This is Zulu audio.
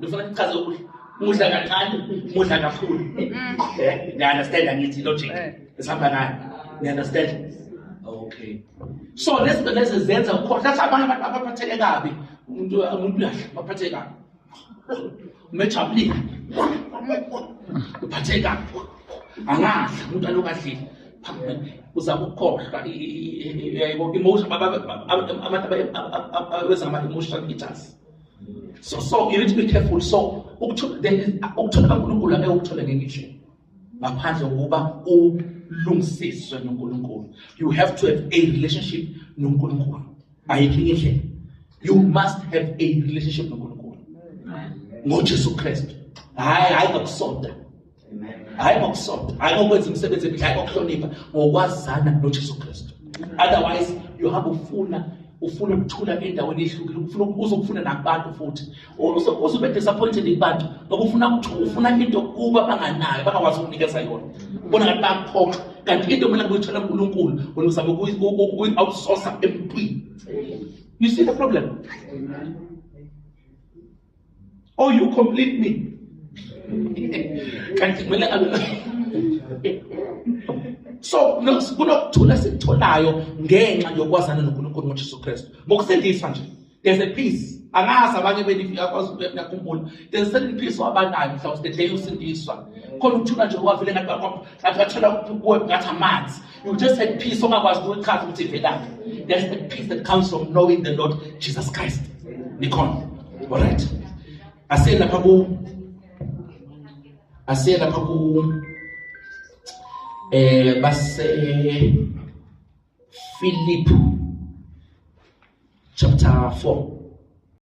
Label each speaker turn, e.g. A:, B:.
A: Ngifuna ngichaze ukudla. Mudla kancane, mudla kakhulu. Ni understand angithi logic. Esihamba ngayo. Ni understand? Okay. So lezi zinto lezi zenza ukukhohlwa. That's abanye abantu abaphatheke kabi. Umuntu uyadla, baphatheke kabi. Umejabulile. Uphatheke kabi. Angadla umuntu aloku adlile. Uzama ukukhohlwa emotion abantu abenza ama-emotional eaters. So you need to be careful. So ukuthola kaNkulunkulu angeke ukuthole ngenye indlela ngaphandle kokuba ulungisiswe noNkulunkulu. You have to have a relationship noNkulunkulu. Ayikho enye indlela. You must have a relationship noNkulunkulu ngoJesu Kristu. Hayi, hayi ngokusonta, hayi ngokusonta, hayi ngokwenza imisebenzi emihle, hayi ngokuhlonipha, ngokwazana noJesu Kristu. Otherwise uyohamba ufuna ukuthula endaweni ehlukile, ufuna uzokufuna nakubantu futhi uzobe disappointed kubantu ngoba ufuna into kuba banganayo, bangakwazi ukunikeza yona. Ubona ngathi bayakuphoxa, kanti into kumele kuyithola uNkulunkulu, wena uzama ukuyi-outsource emntwini. You see the problem? Oh, you complete me. Kanti kumele ngabe so kunokuthula esikutholayo ngenxa yokwazana noNkulunkulu ngoJesu Kristu. Ngokusindiswa nje. There's a peace. Angazi abanye benu yakwazi ukuyakhumbula. There's a certain peace wabanayo mhlawumbe the day usindiswa. Khona ukuthula nje okwavele ngathi wathola kuwe ngathi amanzi. You just had peace ongakwazi ukuyichaza ukuthi ivelaphi. There's the peace that comes from knowing the Lord Jesus Christ. Nikhona. All right. Asiye lapha ku base Philip chapter 4.